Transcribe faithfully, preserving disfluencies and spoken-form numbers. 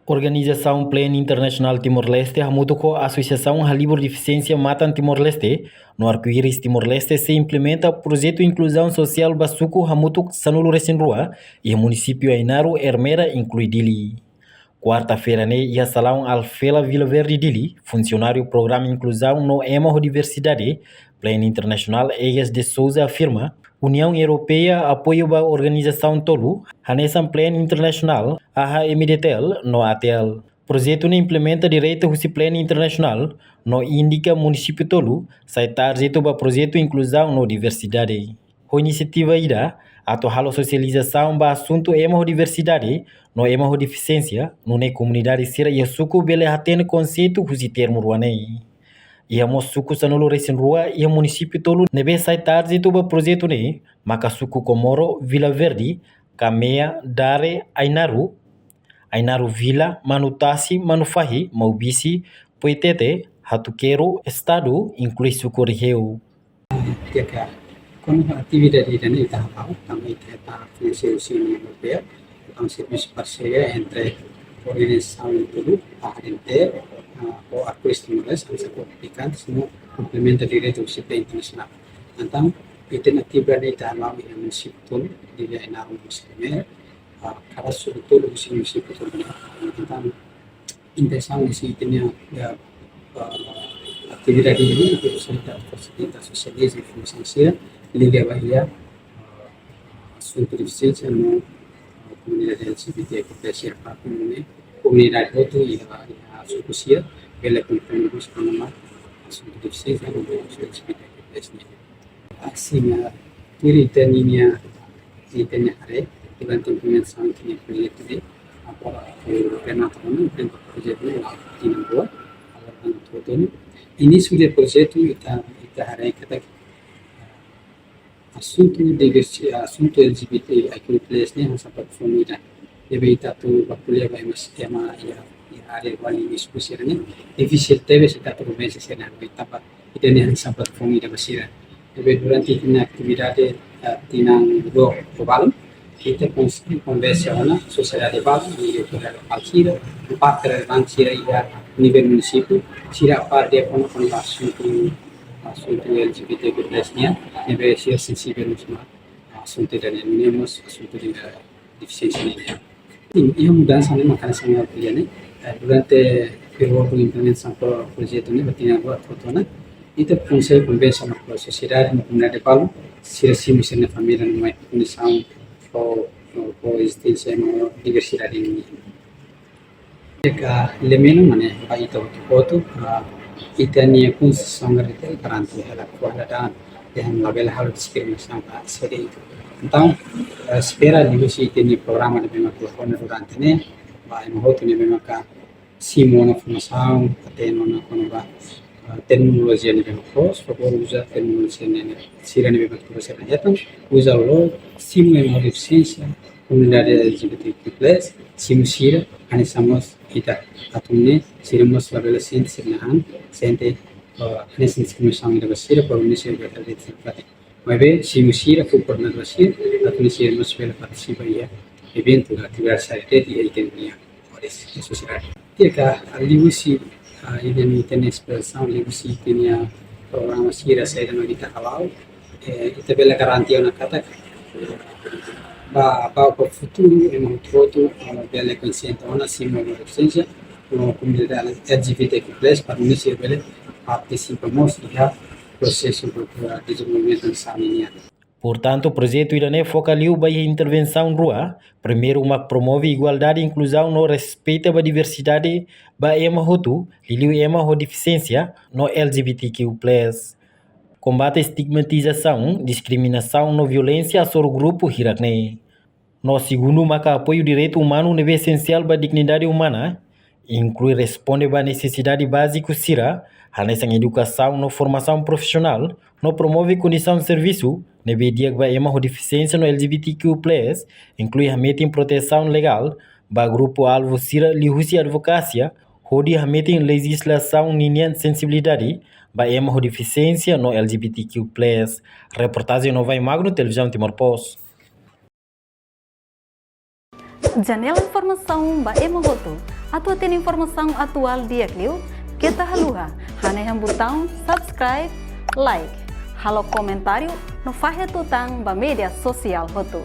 Organizasaun Plan International Timor-Leste hamutuk ho Asosiasaun Halibur Defisiénsia Matan Timor-Leste no Arco-Íris Timor-Leste sei implementa projetu inkluzaun sosiál ba suku hamutuk sanulu-resin-rua iha munisípiu Ainaro, Ermera, inklui Dili. Kuarta-feira ne'e iha salaun Alfela, Vila Verde, Dili, funsionáriu programa inkluzaun no ema ho diversidade, Plan International, Eyas de Souza afirma, Uniaun Europeia apoiu ba organizasaun tolu, hanesan Plan International, A H M D T L no A T L. Projetu ne'e implementa direta husi Plan International no indika munisípiu tolu sai tarjetu ba projetu inkluzaun no diversidade. Ho inisiativa ida, atu halo sosializasaun ba asuntu ema ho diversidade no ema ho defisiénsia, nune'e komunidade sira iha suku bele hatene konseitu husi termu rua ne'e. Iha mós suku sanulu-resin-rua iha munisípiu tolu ne'ebé sai tarjetu ba projetu ne'e, maka suku Comoro, Vila Verde, Camea, Dare, Ainaro, Ainaro Vila, Manutasi, Manufahi, Maubisse, Poitete, Hatuqueiro, Estadu, inklui suku Riheu. Di'ak, kona-ba atividade ida-ne'e ita hala'o, tanba ita hetan financiamentu husi Uniaun Europeia, entaun servisu parseria entre organizasaun tolu, A H M D T L, ah, ho Arco-Íris Timor-Leste, hanesan aplikante, no implementa direta husi Plan International. Entaun, ita-nia atividade ita hala'o iha munisípiu tolu, Dili, Ainaro, Maubisse, Camea, ah, kada suku tolu husi munisípiu tolu. Entaun, intensaun husi ita-nia, ya, ah, atividade ida-ne'e, atu fasilita, fasilita sosializa informasaun sira liga ba iha, ah, asuntu defisiénsia no, ah, komunidade L G B T Q plus sira, para komunidade, komunidade hotu iha, iha suku sira bele komprende mós kona-ba asuntu defisiénsia no asuntu L G B T Q plus nian. Asin, ah, tuir ita-nia, ita-nia haree, durante implementasaun ita-nia projetu ne'e, agora, eh, Renato Rona, durante projetu ne'e, tinan rua, agora Renato Rona. Inísiu de projetu, ita, ita haree katak, ah, asuntu diversi-, asuntu L G B T I Q plus nian hanesan plataforma ida. Ne'ebé ita atu bá ko'alia ba ema, ema iha, iha área rua liu iha suku sira-ne'e, difisil tebes ita atu konvense sira-ne'e, tanba ita-nia hanesan plataforma ida ba sira. Ne'ebé durante ita-nia atividade, eh, tinan rua ho balun, ita konsege konvense ona sosiedade balun, iha sosiedade lokál sira, parte relevante sira iha nivel munisípiu, sira parte kona-ba asuntu, asuntu L G B T Q plus nian, ne'ebé sira sensivel mós ba asuntu ida-ne'e, nune'e mós asuntu de, eh, defisiénsia nian. Sin, iha mudansa ne'e maka hanesan ha'u ko'alia ne'e, eh, durante períodu implementasaun pro-, projetu ne'e, ba tinan rua to'o ona, ita konsege konvense ona ho sosiedade, ho komunidade balun, sira simu sira-nia família no mai kondisaun ho, ho, ho ezisténsia no diversidade nian. Di'ak, lemeno mane ba ita hotu-hotu, ah, ita-nia konstituisaun garante hela, hela da'an, dehan labele halo diskriminasaun ba sede ida. Entaun, eh, espera liuhusi ita-nia programa ne'ebé mak kona durante ne'e, ba ema hotu ne'ebé maka simu ona formasaun, hatene ona kona-ba, ah, terminolojia ne'ebé mak loos, favór uza terminolojia ne'e, sira ne'ebé mak tuir sira hetan, uza loos, simu ema ho defisiénsia, komunidade L G B T Q plus, simu sira, hanesan mós ita atu nune'e, sira mós labele sente sira-nia an, sente, eh, hanesan diskriminasaun ida ba sira, para nune'e sira bele haree sira fatin. Maibé, simu sira, fó oportunidade ba sira, atu nune'e sira mós bele partisipa iha eventu, atividade sira de'it iha ita-nia, iha sosiedade. Di'ak, liuhusi, ah, ida-ne'e ita-nia espresa, liuhusi ita-nia programa sira saida mak ita hala'o, eh, ita bele garante ona katak ba, ba, ba futuru, ema hotu-hotu, ema bele konsiente ona, simu ema ho defisiénsia, no komunidade L G B T Q plus, para nune'e sira bele partisipa mós iha prosesu, eh, dezenvolvimentu nasaun nian. Portantu, projetu ida-ne'e foka liu ba iha intervensaun rua, primeiru mak promove igualdade, inkluzaun no respeita ba diversidade ba ema hotu, liuliu ema ho defisiénsia no L G B T Q plus. Kombate estigmatizasaun, diskriminasaun no violénsia hasoru grupu hirak-ne'e. No segundu maka apoiu direitu umanu ne'ebé esensiál ba dignidade umana, inklui responde ba nesesidade báziku sira, hanesan edukasaun no formasaun profisionál, no promove kondisaun servisu ne'ebé di'ak ba ema ho defisiénsia no L G B T Q plus, inklui hametin protesaun legál ba grupu alvu sira liuhusi advokasia, hodi hametin lejizlasaun ninian sensibilidade ba ema ho defisiénsia no L G B T Q plus. Reportajen Novai Magno, Televizaun Timor Post. Janela informasaun ba ema hotu. Atu hatene informasaun atuál di'ak liu, keta haluha hanehan butaun subscribe, like, halo komentáriu no fahe tutan ba média sosiál hotu.